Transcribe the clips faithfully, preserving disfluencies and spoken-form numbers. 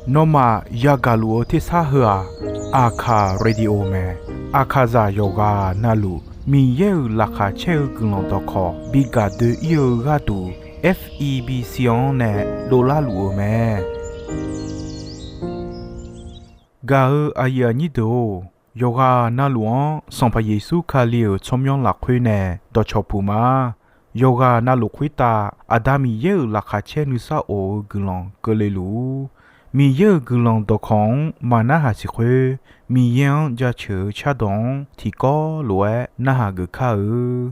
Nawmaf yagaq luf-eu tersar heu-aq, Aqkaq Radio mae. Aqkaqzaq yawqghaq navluf Miqyaer-euq laqkhaq caer-eu guiqlanq dawqkawq bi gaq doe-ir-eu gharduq, F E B C-anr nae dovlar luf-eu mae. Gaq-eu aqyuif aqnyir deuq-or, yawqghaq navluf-anr Sanqpaq Yeqsur Kali-euq tsawrmyanr lafkhoer nae dawqcawq puq ma. Yawqghaq navluf khoertav Aqda Miqyaer-euq laqkhaq caer nuisar of-eu guiqlanq keuvle luf-ur. Miqyaer-euq guiqlanq dawqkawq-anr maqnarhaq siq khoer, Miqyaer-anr jaceuq-eu cardawq-anr tiqkawv lof-aer narhaq geuf kar-eu.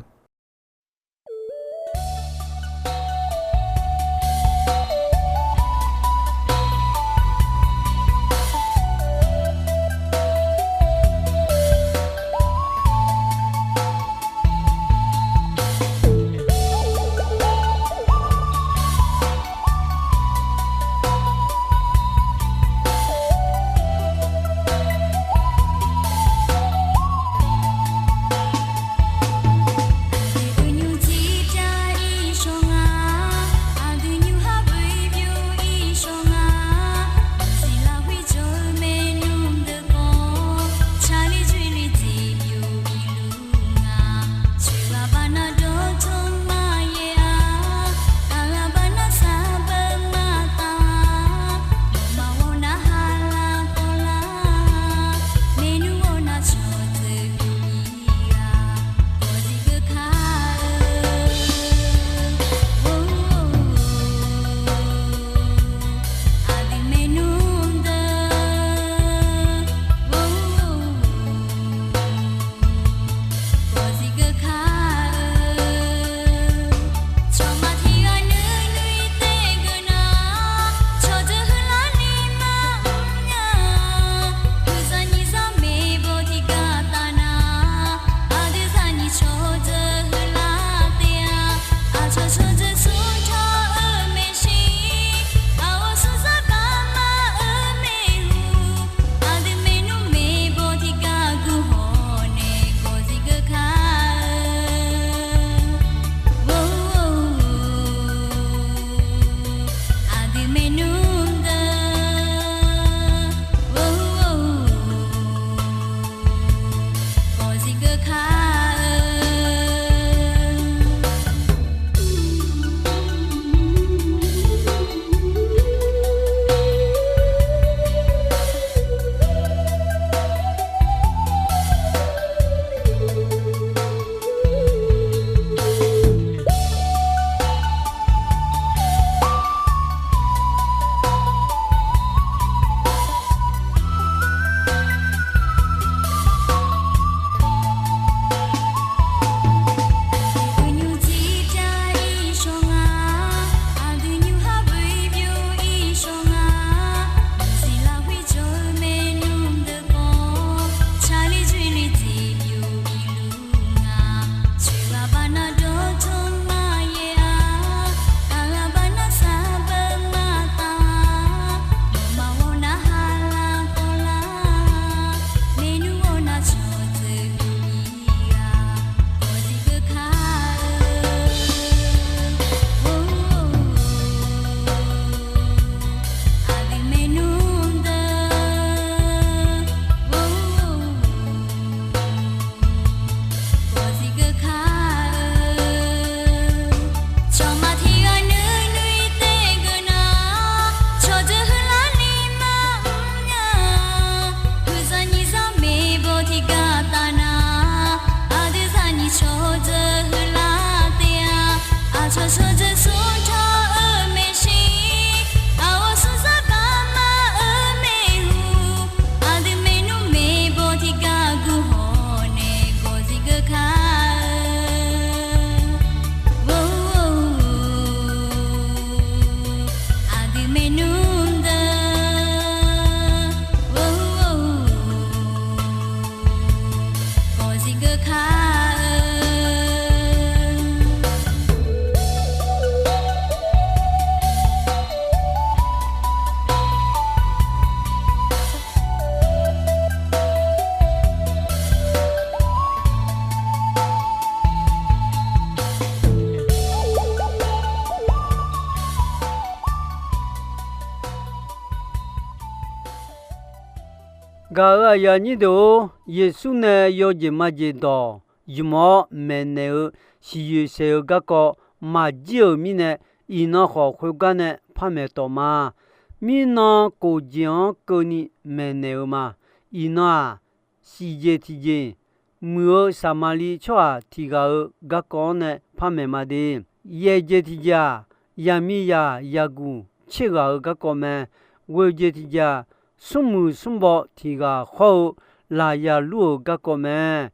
Gaq-euq aqyuif aqnyir deuq-or, Yeqsur nae yawjeq majeq dawq ymq-awr maeqnaeq-eu siqyoeq saeq-eu garkawv maqjir-euq mirnae, iqnan khawf khoergar nae par maeq tawq ma. Mirnan kof jeq-anr keuvni maeqnaeq-eu ma. Iqnan-aq, siqjeq tiqjeq, muiq-eu Saqmaqliv tsawrhaq tiq ghaq-euq garkawv-anr nae par maeq ma de. Yaeq jeq tiqjeq-aq, yaqmiqzaq yaqguq tser ghaq-euq garkawv mae. Ghoeq jeq tiqjeq-aq, smrmuiq smrbaw tiq ghaq hawr-eu laqya lur-euq garkawv mae.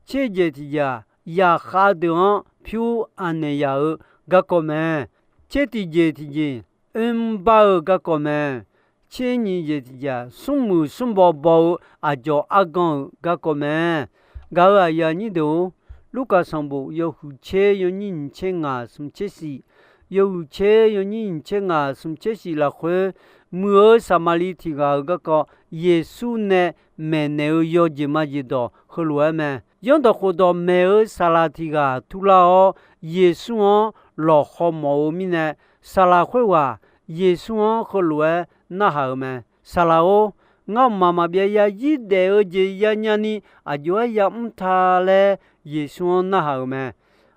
Tser jeq tiqjeq-aq, zaqkhav deuq-anr pyur anaeq yaq-eu garkawv mae. Tser tiqjeq tiqjeq, oermr bar-eu garkawv mae. Tser nyiq jeq tiqjeq-aq, smrmuiq smrbaw baw-eu aqdzawq argan-euq garkawv mae. Gaq-euq aqyuif aqnyir deuq-or, Lurkaf sanqbof yawhuiq tser yawnyir nyiq tser ngaq smq tser shif, yawhuiq tser yawnyir nyiq tser ngaq smq tser shif lafkhoer, muiq-eu Saqmaqliv tiq ghaq-euq garkawv Yeqsur nae maeqnaeq-eu yawjeq majeq dawq heulof-aer mae. Zanrdawq khofdawq maeq-eu saqlaq tiq ghaq turlar-awr, Yeqsur-anr lawqhaw mawf-eu mirnae, saqlaq khoerghaq Yeqsur-anr heulof-aer narhaq-euq mae. Saqlaq-or, ngar mqmaq maqbyav ya zir daef-eu jeq yanya ni aqjox-aer yamr ta laer Yeqsur-anr narhaq-euq mae.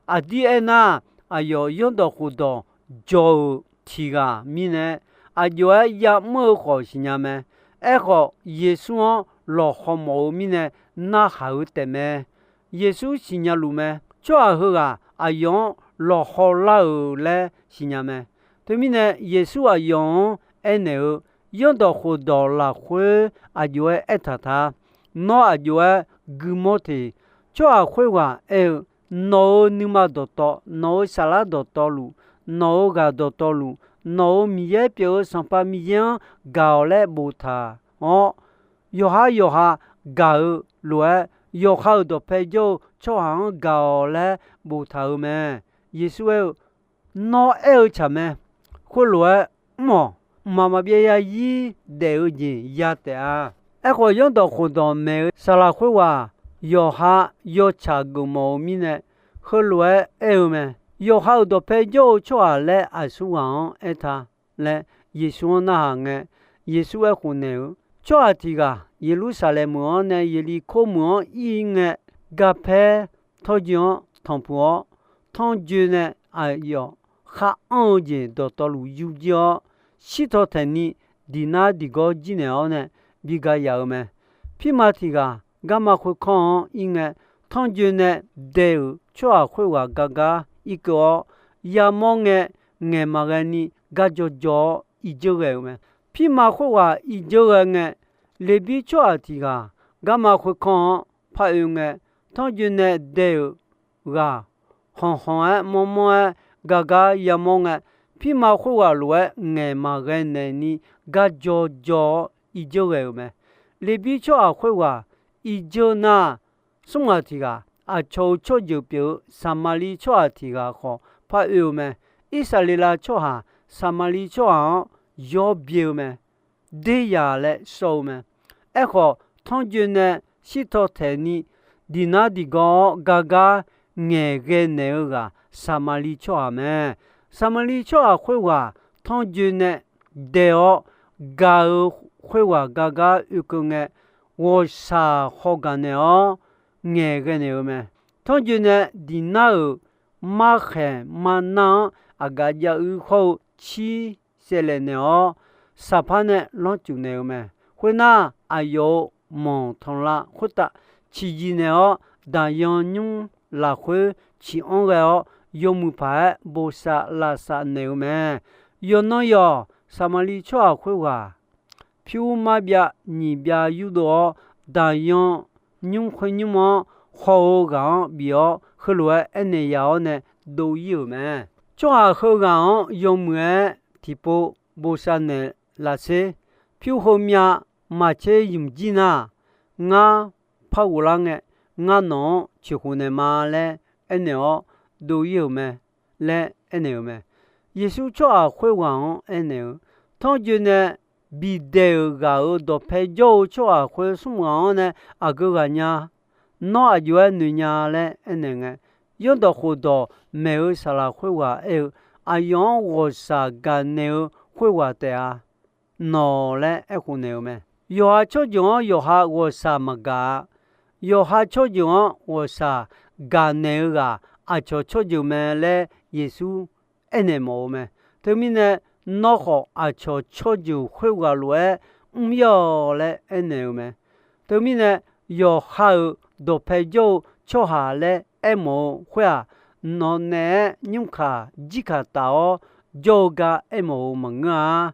Aqdir aernar, aqyawf zanrdawq khofdawq jawq-euq tiq ghaq mirnae, aqjox-aer yamr-eu khawf siqnya mae. Aerkhawf, Yeqsur-anr lawqhaw mawf-eu mirnae narhaq-eu taefmae. Yeqsur siqnya luf mae. Tsawrhaq heughaq aqyawf-anr lawqhaw lar-euq laer siqnya mae. Teumirnae, Yeqsur aqyawf-anr aernaeq-eu, Zanrdawq khofdawq lafkhoer aqjox-aer aertaq ta. Nawr aqjox-aer guimawr teq. Tsawrhaq khoerghaq aer-eu, nawq-euq nuima dawqtawv, nawq-euq saflar dawqtawvluf, nawq-euq ghaq dawqtawvluf, nawq-euq Miqyaer pyeuf-eu Sanqpaq Miqyaer-anr gaq-awq laer boftaq-awr, yawqha yawqha gaq-eu lof-aer, yawqha-euq dawqpae jawr-eu tsawrhaq-anr gaq-awq laer boftaq-euq mae. Yeqsur aer-eu, Nawr aer-eu tsaq mae. Khoerlof-aer mr-awq. Mqmaq maqbyav ya zir daef-eu jeq ya taef-a. Aerkhawf, zanrdawq khofdawq maeq-eu saqlaq khoerghaq yawqha yawtsaq geufmawf-eu mirnae, heulof-aer aer-eu mae. Yawqha-euq dawqpae jawr-eu tsawrhaq laer aqsurghaq-anr aerta laer Yeqsur-anr narhaq ngae, Yeqsur aerkhof naeq-eu, Tsawrhaq tiq ghaq Yeqlursaqlaeq meuq-anr nae Yeqliqkor meuq-anr ir ngae, garpaer tawrjoe-anr tanqpuq-awr, tanrjoe nae aqyawf khar anr-eu jeq dawqtawvluf yur jir-awr, shirtaw taeqni diqnar diqgawr jir naeq-awr nae bi ga yaf-eu mae. Pirma tiq ghaq garma khoerkanr-anr ir ngae, tanrjoe nae dae-euq tsawrhaq khoerghaq gar gar irkeuv-awr, yamawr ngae, ngaeq maqghae ni gar jawr jawr-awr irdzeur ghae-euq mae. Pirma khoerghaq irdzeur ghae ngae, Leqbir tsawrhaq tiq ghaq garma khoerkanr-anr par oe ngae, tanrjoe nae dae-euq ghaq khanqkhanq-aer mawrmawr-aer gar gar yamawr ngae, pirma khoerghaq lof-aer ngaeq maqghae naeqni gar jawr jawr-awr irdzeur ghae-euq mae. Leqbir tsawrhaq khoerghaq irdzeur nar, smr ghaq tiq ghaq aqcawq-euq tsawrjeuq pyeuf-eu Saqmaqliv tsawrhaq tiq ghaq khawf par oe-eu mae. Irsaqleqlav tsawrhaq Saqmaqliv tsawrhaq-anr yawr byae-eu mae. Derzaq laer sawr-eu mae. Aerkhawf, tanrjoe nae shirtaw taeqni diqnar diqgawr-awr gar gar ngaeqghae naeq-eu ghaq Saqmaqliv tsawrhaq mae. Saqmaqliv tsawrhaq khoerghaq tanrjoe nae dae-awr gaq-eu khoerghaq gar gar oekeuv ngae, ghawqshaq hawgaq naeq-awr ngaeqghae naeq-eu mae. Tanrjoe nae diqnar-euq markhaeq marnar-anr aqgaf jav-uir hawr-eu cir saevlaeq naeq-awr, saqpar nae lanrcuf naeq-eu mae. Khoernar, aqyawf-euq manq tanqlav khoertav ciqjiq naeq-awr, daqyan nymr lafkhoer ciq anr ghae-awr, yawmuiq paq-aer bosav lavsav naeq-eu mae. Yawqnan yawq, Saqmaqliv tsawrhaq khoerghaq pyur marbyav nyiq byav yurdov-awr, daqyan nymr khoer nymr-anr haw-eu ghaq-anr bif-awr, heulof-aer aernaeq yaf-awr nae dov-ir-euq mae. Tsawrhaq heughaq-anr yawmuiq-aer tiqpov bosav naeq lafser. Pyur heumyav maqtser ymq jir nar, ngar par ghoflar ngae, ngar nawq-anr ciqkhof naeqma laer aernaeq-awr dov-ir-euq mae laer aernaeq-euq mae. Yeqsur tsawrhaq khoerghaq-anr aernaeq-eu, tanrjoe nae bidaeq-euq ghaq-euq dawqpae jawr-eu tsawrhaq khoer smr ghaq-anr nae aqgeu ghaq nya? Nawr aqjox-aer noeq nya laer aernaeq ngae, zanrdawq khofdawq maeq-eu saqlaq khoerghaq aer-eu, aqyawf-anr ghawqshaq gaqnaeq-eu khoerghaq taef-a. Nawq laer aerkhof naeq-eu mae. Yawqha tsawrjeuq-anr yawqha ghawqshaq maqgaq-a. Yawqha tsawrjeuq-anr ghawqshaq gaqnaeq-eu ghaq aqcawq tsawrjeuq mae laer Yeqsur aernaeq mawf-eu mae. Teumirnae, nawr khawf aqcawq tsawrjeuq khoerghaq lof-aer mr-ir-awq laer aernaeq-eu mae. Teumirnae, yawqha-euq dawqpae jawr-eu tsawrhaq laer aermawf-eu khoer-aq, nawq naeq-aer nymrkaq jirkaq taf-awr jawr-eu gar aermawf-eu maqngeur-a.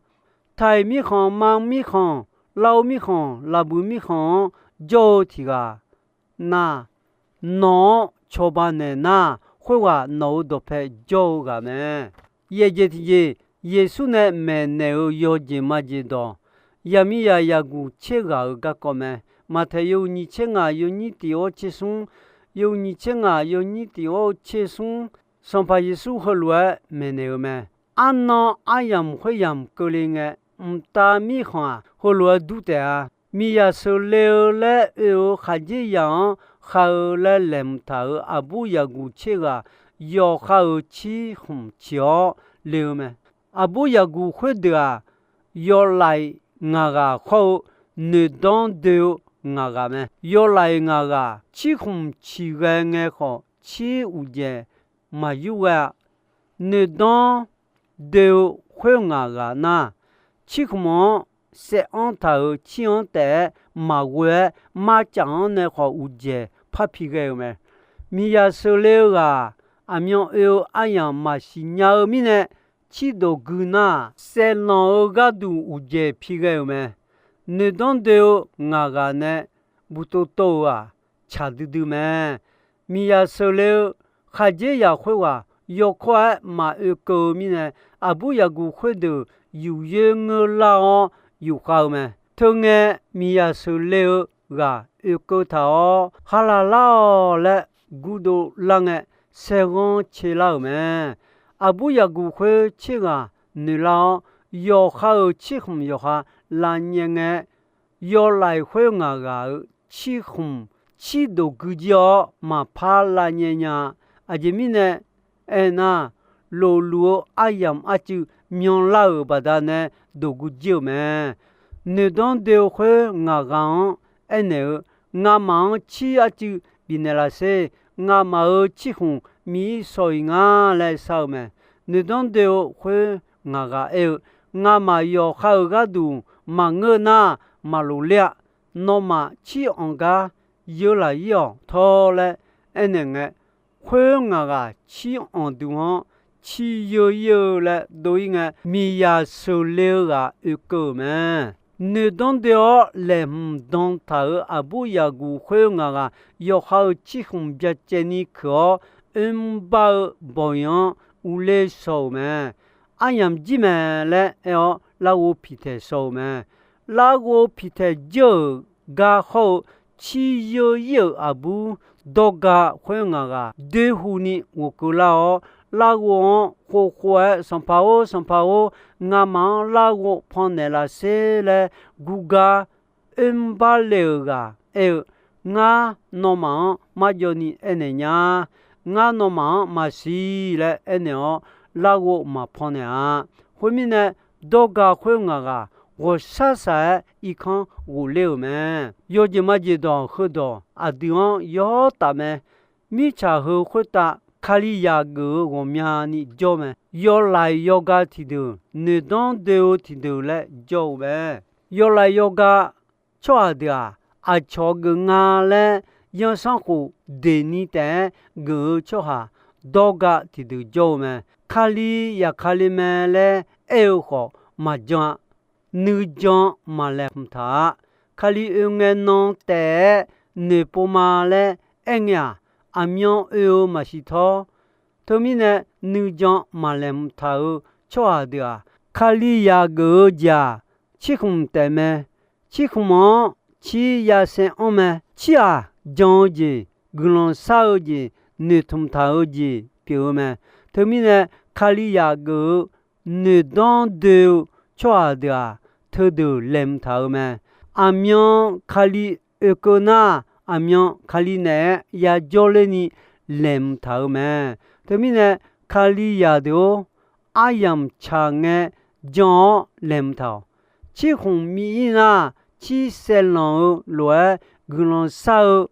Taiq mirkhanq, ma mirkhanq, lar-eu mirkhanq, laqbuiq mirkhanq-anr jawr-eu tiq ghaq nar, nawq-anr cawba naeq nar, khoerghaq nawq-euq dawqpae jawr-eu ghaq mae. Yaeq jeq tiqjeq, Yeqsur nae maeqnaeq-euq yawjeq majeq dawq, yaqmiqzaq yaqguq tser ghaq-euq garkawv mae. Maqtaeq yawhuiq nyiq tser ngaq yawnyir tiq-awr tser smr, yawhuiq nyiq tser ngaq yawnyir tiq-awr tser smr, Sanqpaq Yeqsur heulof-aer maeqnaeq-eu mae. Arnan aryamq khoeryamq keuvle ngae, mqtav mirkhanq-aq, heulof-aer dur taef-a. Miqzaq sheuqle-eu laer oe-eu khaqdzerzaq-anr kha-eu laer laeqhmq taq-euq aqbur yaqguq tser ghaq, yawqha-euq cirkhmq ciq-awr le-eu mae. Aqbur yaqguq khoerdeuq-aq, yawlaiq ngaq ghaq khawr-eu noeqdanr doe-eu ngaq ghaq mae. Yawlaiq ngaq ghaq cirkhmq ciq ghae ngae khawf, cir uqdzaeq maqyur ghae-a. Noeqdanr doe-eu khoer ngaq ghaq nar, cirkhmq-anr saev-anr taq-euq cir-anr taef-aer maqghoe-aer, marcaf-anr nae khawf uqdzaeq par pi ghae-euq mae. Miqzaq sheuqle-eu ghaq aqmyan oe-eu aryamq maqsiq nya-eu mirnae, cir dawq gui nar, saeqlanq-eu gharduq uqdzaeq pi ghae-euq mae. Noeqdanr doe-eu ngaq ghaq nae buqtov tov-euq-aq, tsaq duidui mae. Miqzaq sheuqle-eu khaqdzerzaq khoerghaq yawkawr-aer maqoe keuv-eu mirnae, aqbur yaqguq khoerdeuq yuf yoer ngeur lar-awr yufkhav-eu mae. Teungae, miqzaq sheuqle-eu ghaq oekeuv taq-awr, Haqlaq lar-awq laer gurdov lar ngae, saerghanr ce lar-euq mae. Aqbur yaqguq khoer tser ghaq noeqlar-awr, yawqha-euq cirkhmq yawqha lavnyae ngae, yawlaiq khoer ngaq ghaq-euq cirkhmq cir dawq gui jir-awr maqpar lavnyae nya-a. Aqjeq mirnae aernar, lofluf-eu aryamq arcuiv myanlar-euq baqdanae dawq gui jir-euq mae. Noeqdanr doe-eu khoer ngaq ghaq-anr aernaeq-eu, Ngamaf-anr cir arcuiv bifnaeq laf sher. Ngamaf-euq cirkhmq miq-ir shaw-iq nga laer shar-eu mae. Noeqdanr doe-eu khoer ngaq ghaq aer-eu, Ngamaf yawqha-euq gharduq maqngeur nar, maqloq ler-a. Nawmaf cir anq gar yeu laq-ir-awq tawr laer aernaeq ngae, khoer ngaq ghaq cir anq duq-anr cir yeu-ir-eu laer dov-ir ngae, miqzaq sheuqle-eu ghaq oekeuv-euq mae. Noeqdanr doe-awr laeqhmq dan taq-euq aqbur yaqguq khoer ngaq ghaq yawqha-euq cirkhmq byacaevni keuq-awr, oermr bar-eu bawq-iq-anr uvler shaw-euq mae. Aryamq jir mae laer aer-awr, larghov piqtaeq shaw-eu mae. Larghov piqtaeq jir-euq gar hawr-eu cir yeu-ir-euq aqbur dawrga khoer ngaq ghaq doerhu ni ghofkeuv lar-awr, larghov-anr khov khov-aer, Sanqpaq-or, Sanqpaq-or, ngamaf-anr larghov pannaeq laf sher laer gurgar oermr bar le-euq ghaq aer-eu, Ngar nawmaf-anr marjawv ni aernaeq nya. Ngar nawmaf-anr maqsiq laer aernaeq-awr, larghov maqpan naeq-a. Khoermirnae, dawrga khoer ngaq ghaq ghawqshar shaq-aer irkanr ghofler-euq mae. Yawjeq majeq dawq heudawq aqdui-anr yawr taf mae. Mirtsaq heu khoertav Kalizaq geuf-eu ghawqmyani jawr mae. Yawlaiq yawga tiqdeuq, noeqdanr doe-eu tiqdeuq laer jawr-eu mae. Yawlaiq yawga tsawrhaq deuq-aq, aqcawq geuf nga laer yanrsanrkhof deqni taef-aer geuf-eu tsawrhaq dawrga tiqdeuq jawr-eu mae. Kali yaqkali mae laer aer-eu khawf maqjan-a. Nuijan maqlaeqhmq taq-a. Kali oe ngae nan taef-aer noeqpov ma laer aer ngae-aq, aqmyan oe-eu maqsiq tawr. Teumirnae, nuijan maqlaeqhmq taq-euq tsawrhaq deuq-aq, Kalizaq geuf-eu jeq-aq, cirkhmq taef mae. Cirkhmq-anr cir yasaev anr mae. Cir-aq, jan-eu jeq, guiqlanq shar-eu jeq, noeqtmq taq-eu jeq pyeuf-eu mae. Teumirnae, Kalizaq geuf-eu noeqdanr doe-eu tsawrhaq deuq-aq, teudeuq laeqhmq taq-eu mae. Aqmyan Kali oekeuv nar, aqmyan Kali naeq-aer yajawr lerni laeqhmq taq-eu mae. Teumirnae, Kalizaq deuq-or, aryamq tsaq ngae jan-awr laeqhmq taq-awq. Cirkhmq miv-ir nar, cir saevlanq-eu lof-aer guiqlanq shar-eu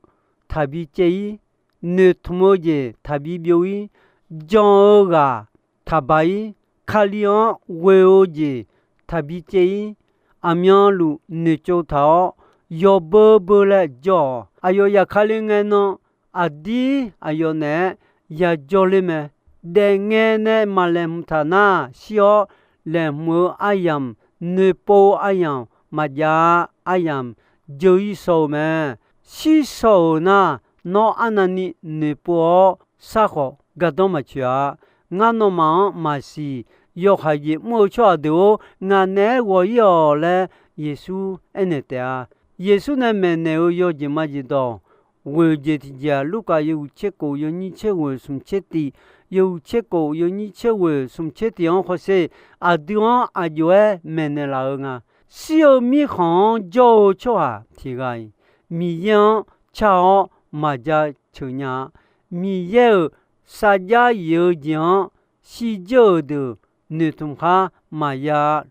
taqbi caev-ir, noeqtmq-eu jeq taqbi byov-ir, jan-eu ghaq taqbaq-ir, Kali-anr ghoe-eu jeq taqbi caev-ir, aqmyanluf noeqtsov taq-awr, yawbeu beu laer jawr-awq. Aqyawf zafkale ngae nan, aqdir aqyawf naeq-aer yajawr ler mae. Daefngae nae maqlaeqhmq taq nar, shir-awr laeqhmq-eu aryamq, noeqpov-eu aryamq maqjav-a. Aryamq jeu-ir shaw-eu mae. Shir shaw-euq nar, nawr arnavni noeqpov-awr sar khawf gardanr maqtsoeq-a. Ngar nawmaf-anr maqsiq. Yawhaiq jeq mr-eu tsawrhaq deuq-or, ngaq naeq-aer ghawq-ir-awq laer Yeqsur aernaeq taef-a. Yeqsur nae maeqnaeq-euq yawjeq majeq dawq ghoeq jeq tiqjeq-aq, Lurkaf yawhuiq tser kof yawnyir tser ghoeq smq tser tiq, yawhuiq tser kof yawnyir tser ghoeq smq tser tiq-anr hawsher. Aqdui-anr aq jov-aer maeqnaeq laf-eu nga. Shir-eu mirkhanq-anr jawr-eu tsawrhaq tiq ghaq-iq, Miqyaer-anr car-awr maqjaceuq nya-a. Miqyaer-euq sarjax yif-eu jeq-anr shirdzeur-euq deuq noeqtmq khar maqya-a.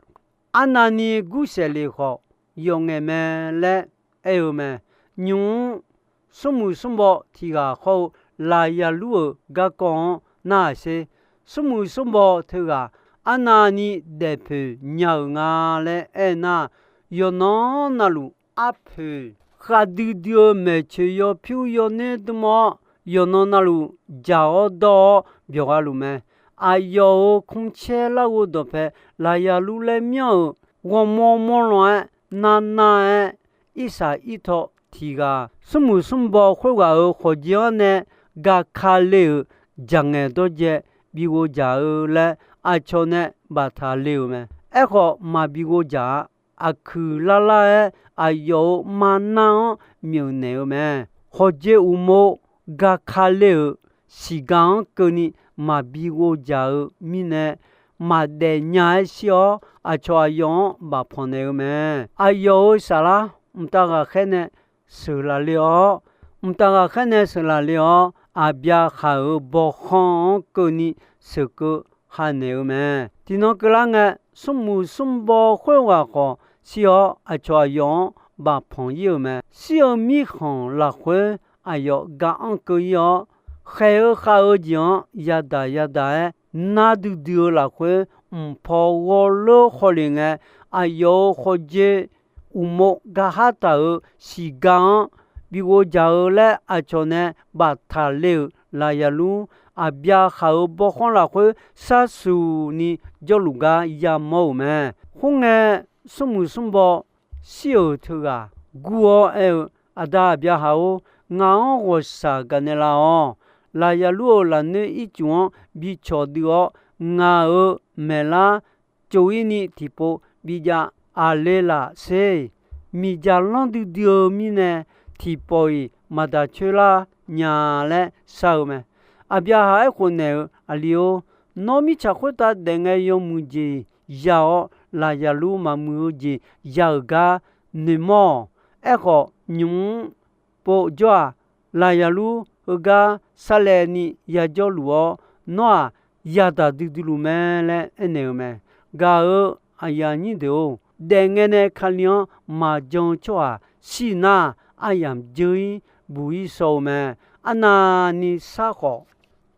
Arnavni gursaeq lef khawf, yawf ngaeq mae laer aer-eu mae. Nymq-mr smrmuiq smrbaw tiq ghaq hawr-eu lafyalur-euq garkawv-anr narhaq sher. Smrmuiq smrbaw teughaq arnavni daefpoeq nya-euq nga laer aernar, yawqnan navluf arpoeq khavdui dui-eu maeqtsoeq yawpyur yawner dm-awr, yawqnan navluf dzaq-awr dawr-awr byawq gha luf mae. Aqyawf-euq kmrcaer larghov dawqpae lafyalur laer myanr-euq ghawrmawr mawr lan-aer, narnar-aer, irsaq irtaw tiq ghaq smrmuiq smrbaw khoerghaq-euq khawqjeq-anr nae gaka le-euq jaqngaeq dawrjae bi ghovdzaq-eu laer aqcawq nae baftaq le-euq mae. Aerkhawf, maqbi ghovdzaq-a. Aqkuiq lar lar-aer aqyawf-euq marnar-anr myeuf naeq-eu mae. Khawqjeq uqmov gaka le-euq siqga-anr keuvni maqbi ghovdzaq-eu mirnae, maqdaef nya-aer shir-awr, aqcawq aqyawf-anr bafpanq naeq-eu mae. Aqyawf-euq saflar mqtav ghaqkhaer nae sheuqlaf le-awr, mqtav ghaqkhaer nae sheuqlaf le-awr, Aqbyaqhaq-euq bawkhanr-anr keuvni sheuqkeuv ha naeq-eu mae. Tiqnan keuvlar ngae, smrmuiq smrbaw khoerghaq khawf shir-awr, aqcawq aqyawf-anr bafpanq-ir-euq mae. Shir-eu mirkhanq lafkhoer aqyawf ga-anr keuv-ir-awr, khaeq-eu khav-eu jeq-anr yadaq yadaq-aer nar duidui-eu lafkhoer mqpaw ghawrleur khawf lef ngae, aqyawf-euq khawqjeq uqmov gahar taq-euq siqga-anr bi ghovdzaq-eu laer aqcawq nae baftaq le-euq lafyalur, Aqbyaqhaq-euq bawkhanr lafkhoer sharsuq ni jawrluf gar yamawr-euq mae. Khoerngae, smrmuiq smrbaw shir-euq teughaq gur-awr aer-eu, Aqda Aqbyaqhaq-or, ngaq-anr ghawqshaq gaqnaeq laf-awq. Lafyalur-euq lafnoer ircuf-anr bi cawqdui-awr, ngaq-euq maeqlar cof-ir ni tiqpov bijav aqle laf sher. Miqdzaq lanr duidui-eu mirnae, tiqpawf-iq maqdaq coer lar nya laer shar-eu mae. Aqbyaqhaq aerkhof naeq-eu, Aqli-or, nawr mirtsaq khoertav daef ngae yawmuiq jeq ya-awr, lafyalur maqmuiq-eu jeq ya-euq gar noeqmawr-awq. Aerkhawf, nymq-mr povjawr-aq, lafyalur heugar sarlaevni yajawr luf-awr, nawr-aq, yadaq duidui luf mae laer aernaeq-eu mae. Gaq-euq aqyuif aqnyir deuq-or, daefngae nae Kali-anr maqjan-eu tsawrhaq shir nar, aryamq dzeur-ir buq-ir shaw-eu mae. Arnavni sar khawf,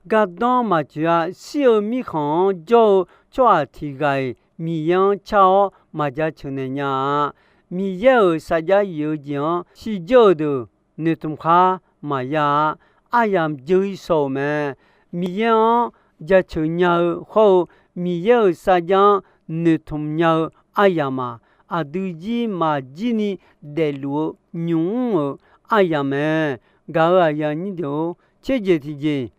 gardanr maqtsoeq-a. Shir-eu mirkhanq-anr jawr-eu tsawrhaq tiq ghaq-iq Miqyaer-anr car-awr maqjaceuq naeq nya-a. Miqyaer-euq sarjax yif-eu jeq-anr shirdzeur-euq deuq noeqtmq khar maqya-a. Aryamq dzeur-ir shaw-euq mae. Miqyaer-anr jaceuq nya-eu hawr-eu, Miqyaer-euq sarjax-anr noeqtmq nya-eu aryamq-aq, aqdui jir maqjir ni daefluf-eu nymq-mr-euq aryamq mae. Gaq-euq aqyuif aqnyir deuq-or, tserjeq tiqjeq,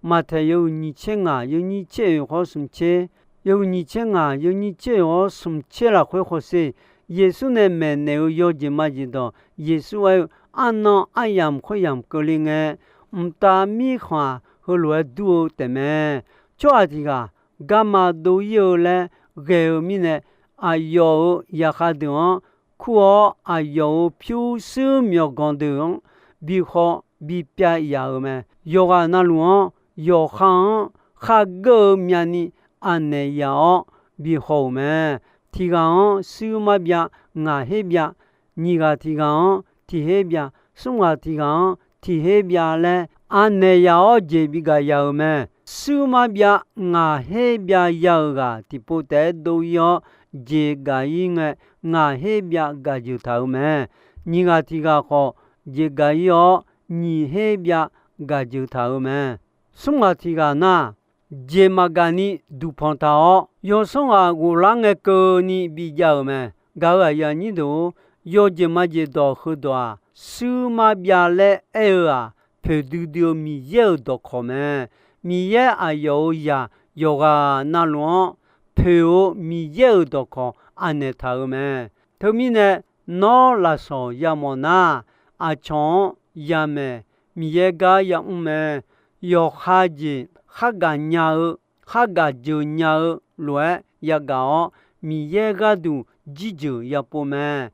Maqtaeq yawhuiq nyiq tser ngaq yawnyir tser oeq hawr smq tser, yawhuiq nyiq tser ngaq yawnyir tser oeq hawr smq tser lafkhoer hawsher. Yeqsur nae maeqnaeq-eu yawjeq majeq dawq, Yeqsur aer-eu, Arnan aryamq khoeryamq keuvle ngae, mqtav mirkhanq-aq, heulof-aer dur-eu taefmae. Tsawrhaq tiq ghaq garma dov-ir-eu laer ghae-eu mirnae, aqyawf-euq zaqkhav deuq-anr kur-awr, aqyawf-euq pyurshuir myawqganq deuq-anr bi khaw bi pyav yaf-euq mae. Yawqghaq navluf-anr yawqha-anr khargeur-eu myavni anaeq yaf-awr bi haw-euq mae. Tiq ghaq-anr shuir marbyav, ngaq her byav, nyiq ghaq tiq ghaq-anr tiq her byav, smr ghaq tiq ghaq-anr tiq her byav laer, anaeq yaf-awr jeq bigaq ya-euq mae. Shuir mar byav ngaq her byav ya-euq ghaq tiqpov taef-aer dov-ir-awr, jeq gaq-ir ngae, ngaq her byav gaq jeuq taq-euq mae. Nyiq ghaq tiq ghaq khawf, jeq gaq-ir-awr, nyiq her byav gaq jeuq taq-euq mae. Smr ghaq tiq ghaq nar, jeq maqgaq ni duqpanq taq-awr, yawsanr ghaq ghoflar ngae keuvni bijav-euq mae. Gaq-euq aqyuif aqnyir deuq-or, yawjeq majeq dawq heudawq-aq, shuir mar byav laer aer-eu-aq, poeqdui dui-eu Miqyaer-euq dawqkawq mae. Miqyaer aqyawf-euq zaq yawqghaq navluf-anr poeq-eu Miqyaer-euq dawqkawq anaeq taq-euq mae. Teumirnae, nawr lafsawq yamawf nar, aqcawq-anr yamaeq, Miqyaer gar yamr mae. Yawqha jeq khargaq nya-eu, khargaq jeuq nya-eu lof-aer yagaq-awr, Miqyaer gharduq jirjeuq yapov mae.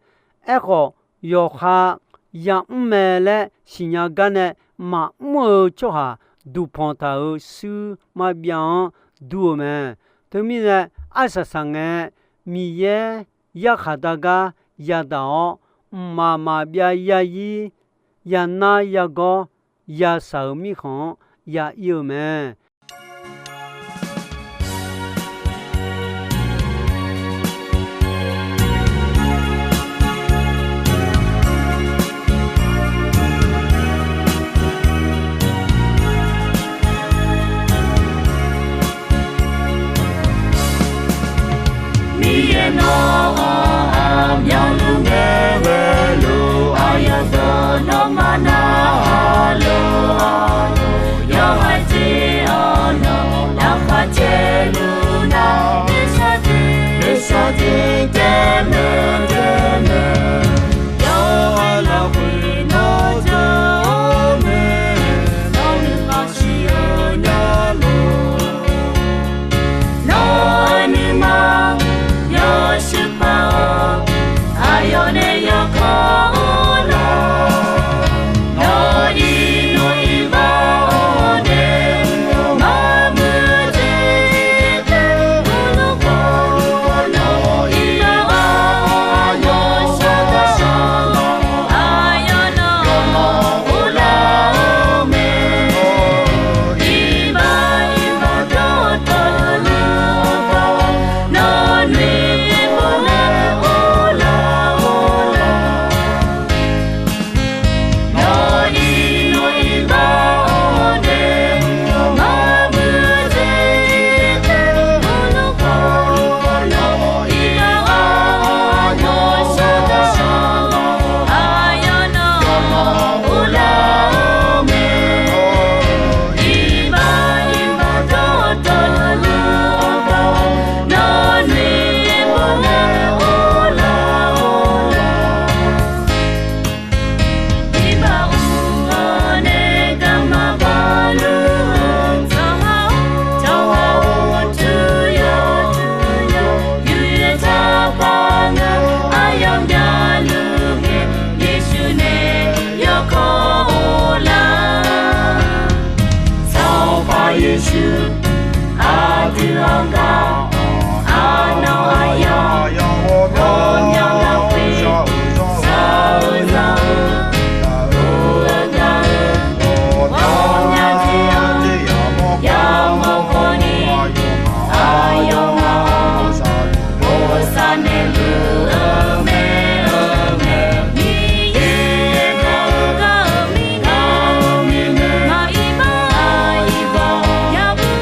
Aerkhawf, yawqha yamr mae laer siqnya gar nae maqmr-eu tsawrhaq duqpanq taq-euq shuir mar byav-anr dur-eu mae. Teumirnae, arsaq saqngae, Miqyaer yarkhaq dar gar yadaq-awr, mqmaq maqbyav yazir, yanar yagawr, yashaq-euq mirkhanq-anr ya ir-eu mae. Miqyaer nawr-aq, aqmyanluf ngae ghaeluf aqyawf dawq nawmaf narhaq lof-a, yawqha jeq-anr nawq laqkhaq caevluf nar, noeqshaq jeq, noeqshaq jeq taef mae, taef mae. Yawqha lafkhoer nawr jawr-eu mae, nawr nuima siq-eu nya lor. Nawr-euq nuima yawshuif paq-awr, aqyawf nae yawkawr-eu lar. Nawr iqnan iqbax-awr nae, maqmuiq-eu jeq tiqjeq taef-aer heulof-aer nawr iqnan-awr, aqyawf shawrghae shawrghae-awr, aqyawf nawq-anr uvlanr-eu mae. Iqbax iqbax dawqtawvluf dawq nawr noeqpov-aer uvlanr-eu lar. Nawr iqnan iqbax-awr nae, maqmuiq-eu jeq tiqjeq taef-aer heulof-aer nawr iqnan-awr, aqyawf shawrghae shawrghae-awr, aqyawf nawq-anr uvlanr-eu mae. Iqbax iqbax dawqtawvluf dawq nawr noeqpov-aer uvlanr-eu lar. Iqbax uqghaq nae garma baqluf-eu tsawrhaq-or, tsawrhaq-or, tuya tuya, yuyaer taqpar ngae, aqyawf myavluf ngae, Yeqsur nae yawkawr-eu lar. Sanqpaq Yeqsur, aqdui-anr gar-awr, arnan aqyawf ghawqmyanr lafkhoer shaq-eu za-eu, ur-eu gaq-eu ghawqmya jeq-anr yamawr khawf ni, aqyawfmaf-anr bosav naeqluf-eu mae-eu mae. Miqyaer gaq-eu gar-eu mirnae, maq iqbax, maq iqbax, yabui,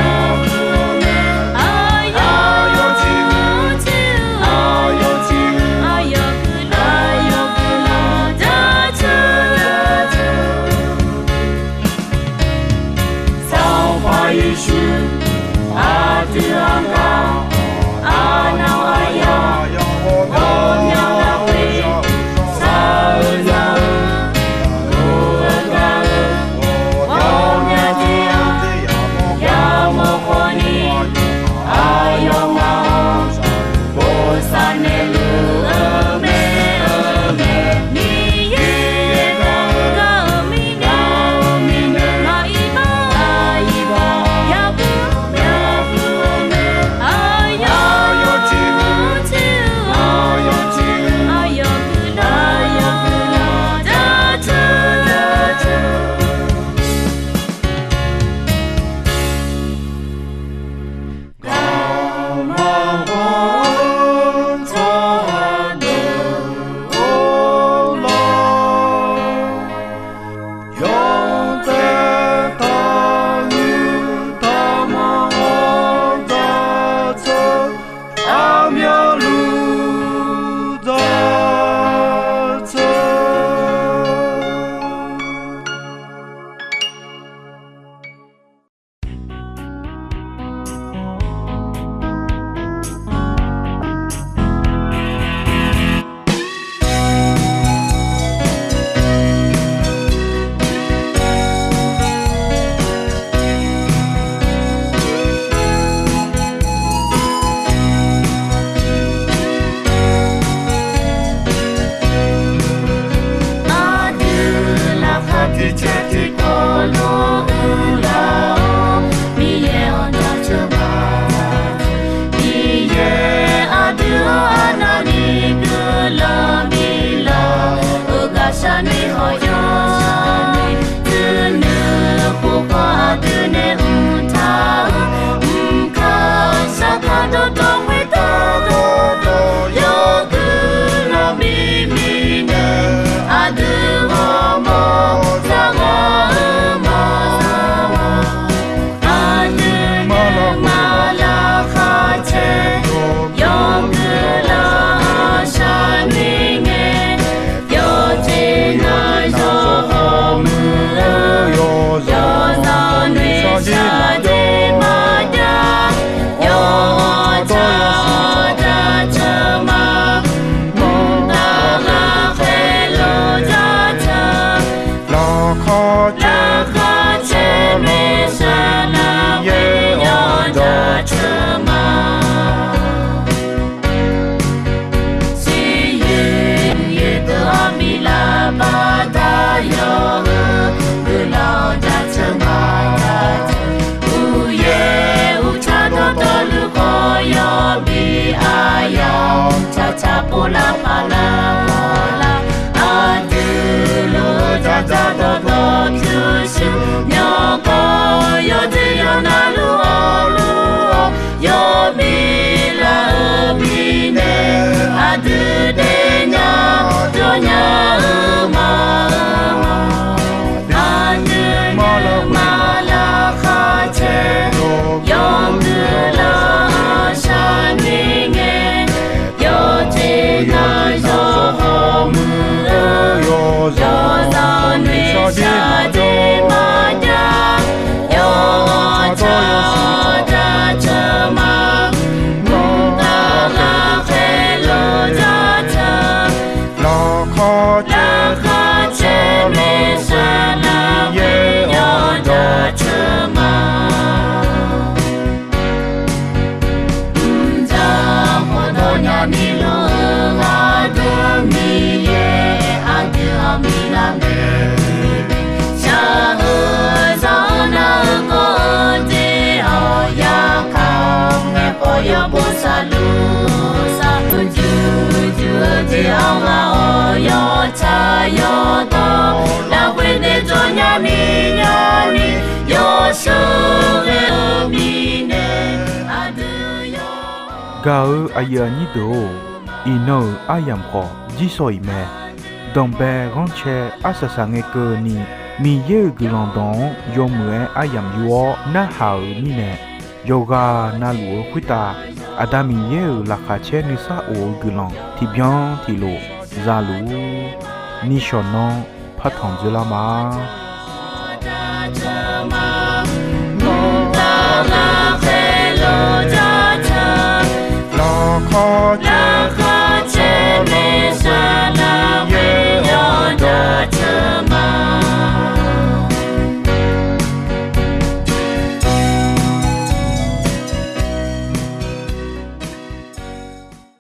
yabui-eu mae. Aqyawf tir, aqyawf tir, aqyawf guiqlanq, aqyawf guiqlanq jaceuq, jaceuq. Sanqpaq Yeqsur, aqdui-anr gar-awr, arnan aqyawf Miqluf-eu aqdui Miqyaer aqdui-anr bi lar mae. Shaq-eu zanq-anr nar-eu kawv-eu jeq-anr yarkaq-eu ngaeqkhawf yawbo saqluf saqluf juq juq-eu jeq-anr ghaq-awr yawtsaq yawdawr lafkhoer daef jawr nya ni nya ni yawsheuq ghae-eu mirnae aqdui yawr. Gaq-eu aqyuif aqnyir deuq-or, iqnan-euq aryamq khawf jirsawq iq mae. Danqbae ghanrcae arsaq saq ngae keuvni, Miqyaer-euq guiqlanq dawq-anr yawmuiq-aer aryamq yur-awr narhaq-euq mirnae, yawqghaq navluf-eu khoertav Aqda Miqyaer-euq laqkhaq caer nuisar of-eu guiqlanq tiqbyan tiqlof zaluf-ur. Nishawq nanr partanq dzoerlar ma.